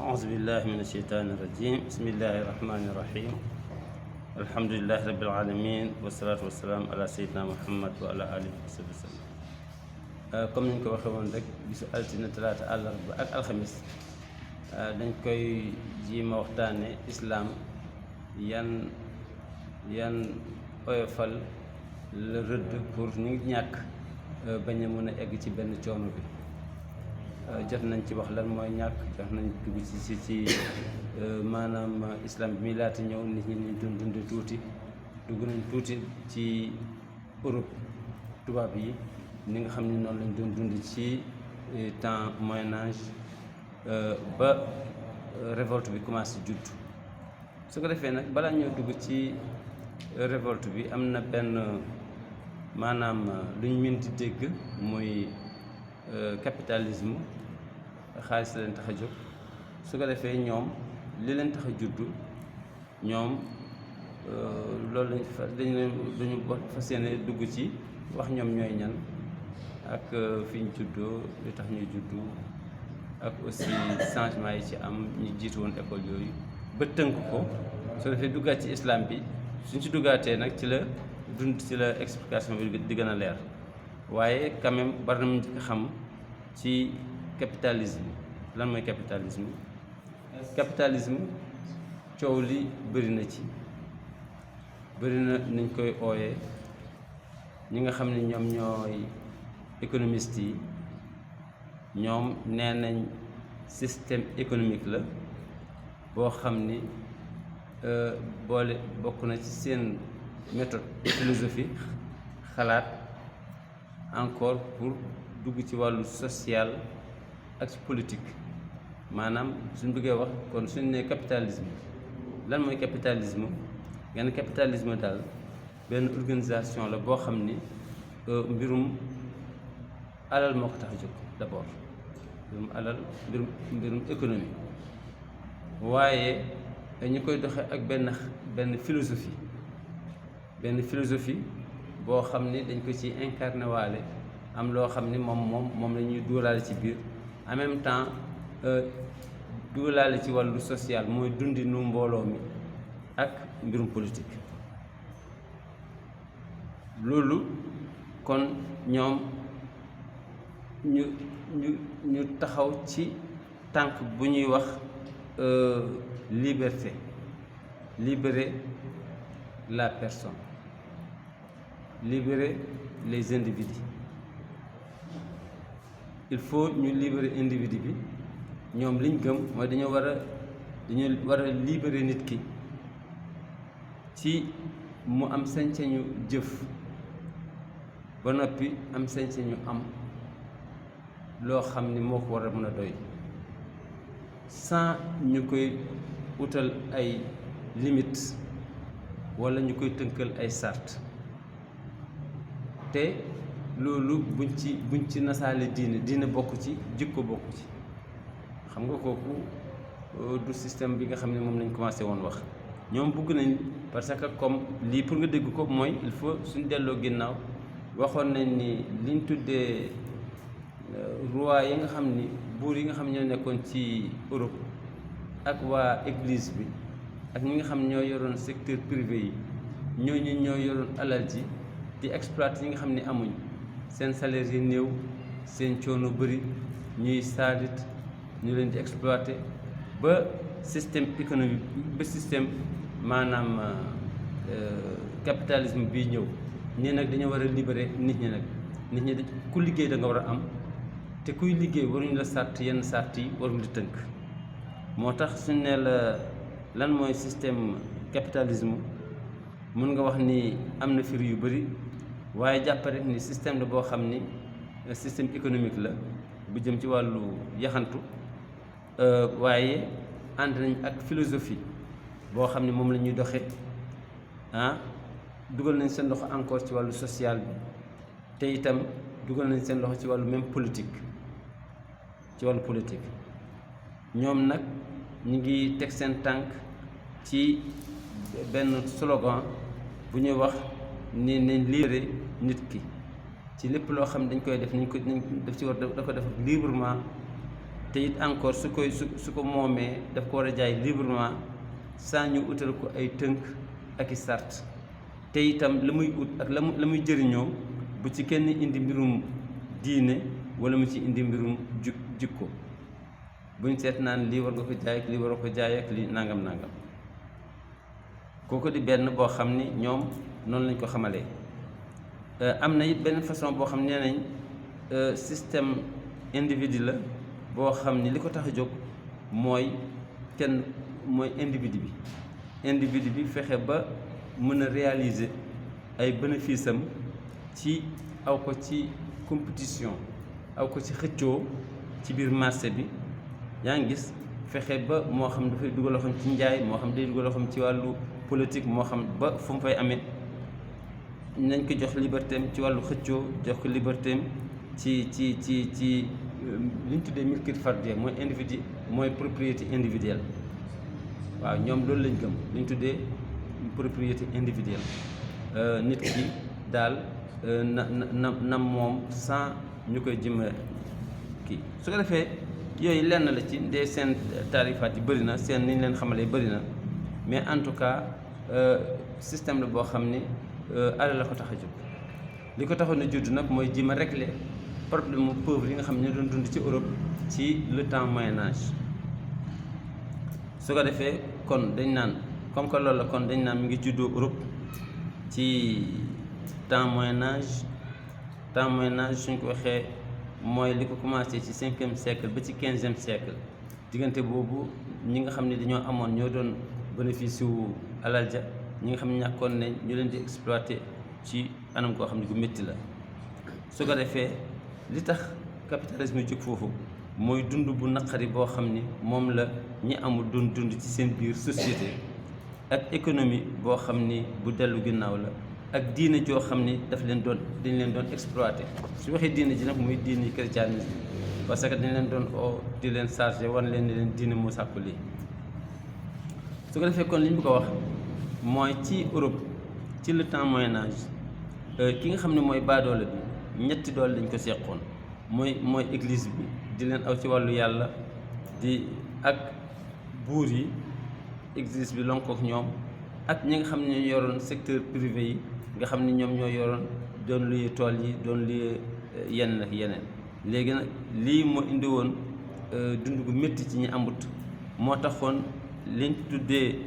أعوذ بالله من الشيطان الرجيم بسم الله الرحمن الرحيم الحمد لله رب العالمين والصلاة والسلام على سيدنا محمد وعلى آله وصحبه وسلم comme ni ñu ko waxee woon rek bisu altine talaata àllarba ak alxamis dañ koy jiima waxtaane islaam yan oyofal la rëdd pour ñu ñàkk bañ a mën a egg ci benn coono bi jot nañ ci wax lan mooy ñàkk jot nañ dugg ci maanaam islam bi muy laata ñëw nit ñi ñu dund tuuti dugg nañ tuuti ci Europe tubaab yi ni nga xam ne noonu lañ doon dund ci temps moyen âge ba révolte bi commencé judd su ko defee nag balaa ñoo dugg ci révolte bi am na benn maanaam lu ñu mën di dégg muy capitalisme xaalis la leen tax a jóg su ko defee ñoom li leen tax a juddu ñoom loolu dañu fas yéene dugg ci wax ñoom ñooy ñan ak fi ñu juddoo li tax ñuy juddu ak aussi changement yi ci am ñu jiitu woon école yooyu ba tënk ko su defee duggaat ci islam bi suñ ci duggaatee nag ci la explication bi di gën a leer waaye quand même bari na mu njëkk xam ci capitalisme lan mooy capitalisme coow li bëri na ci bëri na niñ koy ooyee ñi nga xam ne ñoom ñooy économistes yi ñoom nee nañ système économique la boo xam ni bokk na ci seen méthode philosophie xalaat encore pour dugg ci wàllu social ak ci politique maanaam suñ bëggee wax kon suñ ne capitalisme lan mooy capitalisme nga ne capitalisme daal benn organisation la boo xam ni mbirum alal moo ko tax a jóg d'abord mbirum alal mbirum économie waaye ñu koy doxee ak benn philosophie boo xam ni dañ ko ci incarné waale am loo xam ni moom la ñuy duggalaale ci biir en même temps duggalaale ci wàllu social mooy dundinu mbooloo mi ak mbirum politique loolu kon ñoom ñu taxaw ci tànk bu ñuy wax liberté libérer la personne libérer les individus il faut ñu libérer individu bi ñoom liñ gëm mooy dañu war a libérer nit ki ci mu am sañ-sañu jëf ba noppi am sañ-sañu am loo xam ni moo ko war a mën a doy sans ñu koy utal ay limites walla ñu koy tënkal ay sart te loolu buñ ci nasaale diine bokk ci jikko bokk ci xam nga kooku du système bi nga xam ne moom lañ commencé woon wax ñoom bëgg nañ parce que comme lii pour nga dégg ko mooy il faut suñ delloo ginnaaw waxoon nañ ni liñ tuddee roi yi nga xam ni buur yi nga xam ñoo nekkoon ci Europe ak waa église bi ak ñi nga xam ñoo yoroon secteur privé yi ñoo yoroon alal ji di exploiter ñi nga xam ne amuñ seen salaire yi néew seen coono bëri ñuy saalit ñu leen di exploiter ba système économique ba système maanaam capitalisme bii ñëw ñii nag dañoo war a libérer nit ñi ku liggéey da nga war a am te kuy liggéey waruñu la sàrt yenn sàrt yi waruñu la tënk moo tax suñ ne la lan mooy système capitalisme mun nga wax ni am na firi yu bëri waaye jàpp rek ni système la boo xam ni système économique la bu jëm ci wàllu yaxantu waaye ànd nañ ak philosophie boo xam ni moom la ñuy doxee dugal nañ seen loxo encore ci wàllu social bi te itam dugal nañ seen loxo ci wàllu même politique ñoom nag ñu ngi teg seen tànk ci benn slogan bu ñuy wax ni nañ libéré nit ki ci lépp loo xam dañ koy def nañ def ci war da ko def librement te it encore su ko moomee daf ko war a jaay librement sans ñu utal ko ay tënk ak i sart te itam la muy ut ak la muy jëriñoo bu ci kenn indi mbirum diine wala mu ci indi mbirum jikko buñ seet naan lii war nga ko jaay ak lii war ko jaay ak lii nangam kooku di benn boo xam ni ñoom noonu lañ ko xamalee. am na it benn façon boo xam ne nee nañ système individu la boo xam ni li ko tax a jóg mooy individu bi fexe ba mën a réaliser ay bénéfice am ci aw ko ci compétition aw ko ci xëccoo ci biir marché bi yaa ngi gis fexe ba moo xam dafay dugal loxoom ci njaay moo xam day dugal loxoom ci wàllu politique moo xam ba fu mu fay amee nañ ko jox liberté am ci wàllu xëccoo jox ko liberté am ci li ñu tuddee milkiyat fardiyya mooy individu mooy propriété individuelle waaw ñoom loolu lañ gëm li ñu tuddee propriété individuelle nit ki daal na moom sans ñu koy jëma kii su ko defee yooyu lenn la ci ndee seen taarifaat yi bëri na seen ni ñu leen xamalee bëri na mais en tout cas système la boo xam ni alal la ko tax a jóg li ko taxoon a judd nag mooy ji ma régler problème mu pauvre yi nga xam ne ñoo doon dund ci Europe ci le temps Moyen Âge su ko defee kon dañ naan comme que loolu la kon dañ naan mi ngi juddoo Europe ci temps Moyen Âge suñ ko waxee mooy li ko commencé ci 5e siècle ba ci 15e siècle diggante boobu ñi nga xam ne dañoo amoon ñoo doon bénéfice wu alal ja ñi nga xam ne ñàkkoon nañ ñu leen di exploité ci anam koo xam ne gu métti la su ko defee li tax capitalisme yu jóg foofu mooy dund bu naqari boo xam ni moom la ñi amul doon dund ci seen biir société ak économie boo xam ni bu dellu ginnaaw la ak diine joo xam ni dañ leen doon exploité su waxee diine ji nag muy diine christianisme parce que dañ leen doon di leen chargé wan leen ni leen diine moo sàkku lii su ko defee kon li ñu bëgg a wax mooy ci Europe ci le temps Moyen Âge ki nga xam ne mooy baadoola bi ñetti doole dañ ko seqoon mooy église bi di leen aw ci wàllu yàlla di ak buur yi église bi lonkook ñoom ak ñi nga xam ne ñoo yoroon secteur privé yi nga xam ne ñoom ñoo yoroon doon luye tool yi doon luye yeneen ak yeneen léegi nag lii moo indi woon dund gu métti ci ñi amut moo taxoon liñ tuddee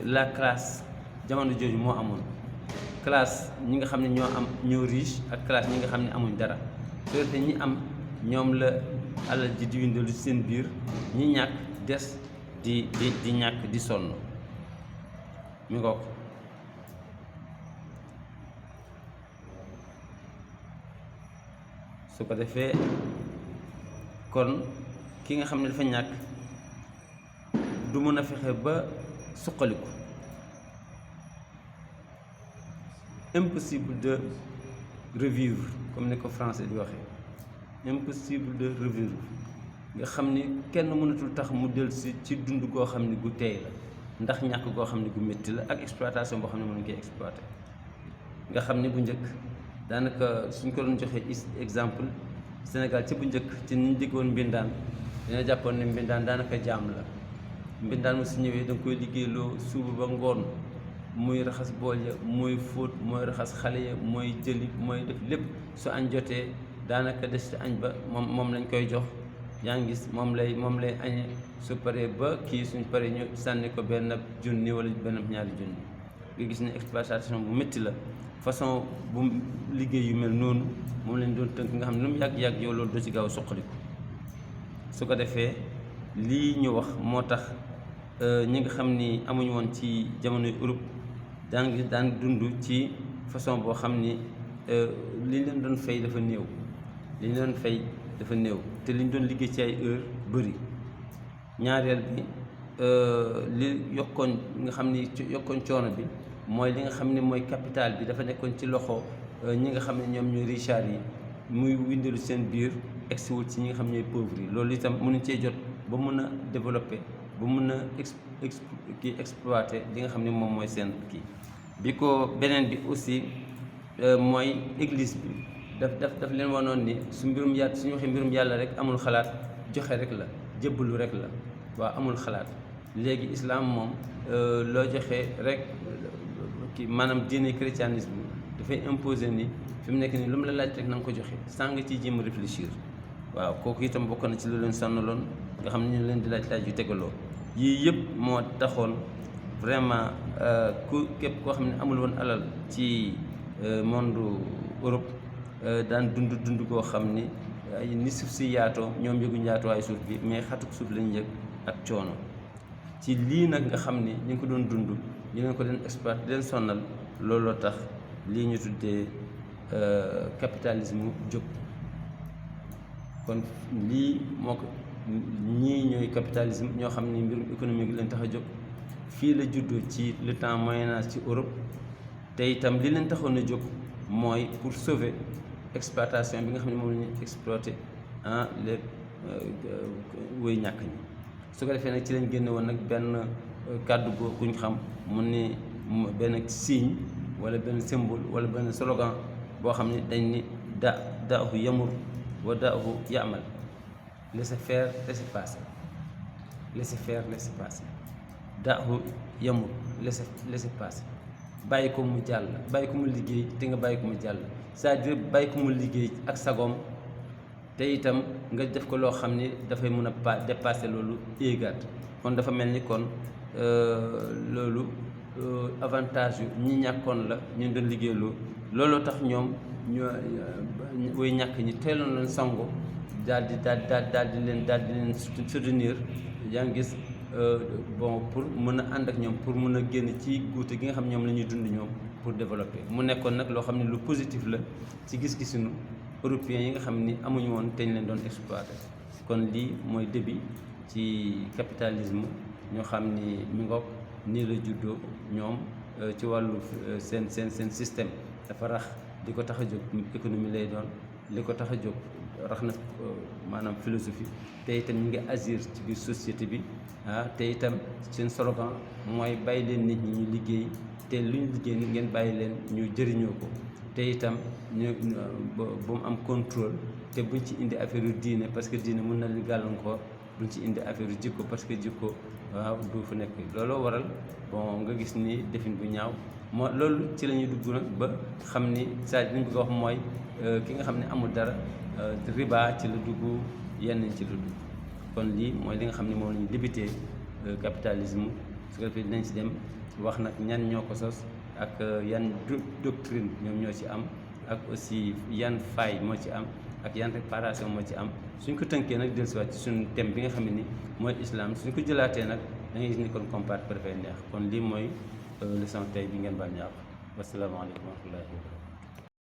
la classe jamono jooju moo amoon classe ñi nga xam ne ñoo riche ak classe ñi nga xam ne amuñ dara soo defee ñi am ñoom la alal ji di windalu ci seen biir ñi ñàkk des di ñàkk di sonn mi ngoog su ko defee kon ki nga xam ne dafa ñàkk du mën a fexe ba suqaliku impossible de revivre comme ni ko français di waxee impossible de revivre nga xam ni kenn mënatul tax mu del si ci dund goo xam ne gu teey la ndax ñàkk goo xam ne gu métti la ak exploitation boo xam ne mënuñ koy exploité nga xam ne bu njëkk daanaka suñ ko doon joxee exemple Sénégal ci bu njëkk ci niñ diggoon mbindaan dina jàppoon ne mbindaan daanaka jaam la mbindaan mu su ñëwee da nga koy liggéeyloo suuba ba ngoon muy raxas bool ya mooy fóot mooy raxas xale ya mooy jëli mooy def lépp su añ jotee daanaka des ci añ ba moom lañ koy jox yaa ngi gis moom lay añe su paree ba kii suñ paree ñu sànni ko benn junni wala benn ñaari junni nga gis ne exploitation bu métti la façon bu liggéey yu mel noonu moom lañ doon tënk nga xam ne lu mu yàgg-yàgg yow loolu doo ci gaaw suqaliku su ko defee lii ñu wax moo tax ñi nga xam ni amuñu woon ci jamonoy Europe daan dund ci façon boo xam ni li ñu leen doon fay dafa néew te li ñu doon liggéey ci ay heure bëri ñaareel bi li yokkoon nga xam ni yokkoon coono bi mooy li nga xam ne mooy capital bi dafa nekkoon ci loxo ñi nga xam ne ñoom ñooy richard yi muy windalu seen biir egsiwul ci ñi nga xam ne ñooy pauvre yi loolu itam mënuñ cee jot ba mën a développer ba mën a exploiter li nga xam ne moom mooy seen kii bi ko beneen bi aussi mooy église bi daf leen wanoon ni suñu waxee mbirum yàlla rek amul xalaat joxe rek la jébbalu rek la waaw amul xalaat léegi islam moom loo joxe rek kii maanaam diine chrétianisme dafay imposer ni fi mu nekk nii lu mu la laaj rek na nga ko joxe sans nga ciy jéem a réfléchir waaw kooku itam bokk na ci lu leen sonnaloon nga xam ne ñu leen di laaj yu tegaloo yii yëpp moo taxoon vraiment ku képp koo xam ne amul woon alal ci monde Europe daan dund koo xam ni suuf si yaatoo ñoom yëguñ yaatuwaayu suuf bi mais xatuk suuf lañu yëg ak coono ci lii nag nga xam ni ñu ngi ko doon dund ñu leen ko leen exploité leen sonnal looloo tax lii ñu tuddee capitalisme jóg kon lii moo ko ñii ñooy capitalisme ñoo xam ni mbirum économique leen tax a jóg fii la juddoo ci le temps moyen âge ci Europe te itam li leen taxoon a jóg mooy pour sauver exploitation bi nga xam ne moom la ñuy exploité les woy ñàkk ñi su ko defee nag ci lañ génne woon nag benn kàddu gu ñu xam mu ne benn signe wala benn symbole wala benn slogan boo xam ne dañ ni daahu yamur wa daahu yaamal laisser faire laisser passer laisser faire laisser passer daahu yamur laisser passer bàyyi ko mu jàll bàyyi ko mu liggéey te nga bàyyi ko mu jàll c'est-à-dire bàyyi ko mu liggéey ak sagoom te itam nga def ko loo xam ni dafay mën a dépasser loolu éegaat kon dafa mel ni kon loolu avantage yu ñi ñàkkoon la ñu doon liggéeyloo looloo tax ñoom ñu woy ñàkk ñi teeloon leen sango daal di leen soutenir yaa ngi gis bon pour mën a ànd ak ñoom pour mën a génn ci guute gi nga xam ñoom la ñuy dund ñoom pour développer mu nekkoon nag loo xam ne lu positif la ci gis-gisinu européens yi nga xam ni amuñu woon te ñu leen doon exploité kon lii mooy début ci capitalisme ñoo xam ni mi ngoog nii la juddoo ñoom ci wàllu seen système dafa rax li ko tax a jóg économie lay doon li ko tax a jóg rax na maanaam philosophie te itam ñu ngi agir ci biir société bi te itam seen slogan mooy bàyyi leen nit ñi ñu liggéey te lu ñu liggéey ni ngeen bàyyi leen ñu jëriñoo ko te itam ñu ba mu am contrôle te buñ ci indi affaire yu diine parce que diine mën na leen gàllankoor buñ ci indi affaire yu jikko parce que jikko waaw du fu nekk looloo waral bon nga gis ni defin bu ñaaw moo loolu ci la ñuy dugg nag ba xam ni saa li ñu bëgg a wax mooy ki nga xam ne amul dara riba ci la dugg yenn ci la dugg kon lii mooy li nga xam ne moom la ñu débuté capitalisme su ko defee dinañ ci dem wax nag ñan ñoo ko sos ak yan doctrine ñoom ñoo ci am ak aussi yan faille moo ci am ak yan réparation moo ci am suñ ko tënkee nag dellusiwaat ci suñu thème bi nga xam ne ni mooy islam suñ ko jëlaatee nag da ngay gis ni kon comparé préfet neex kon lii mooy leçon tey bi ngeen baal ñaax wasalaamaaleykum wa rahmatullahi wa barakatuh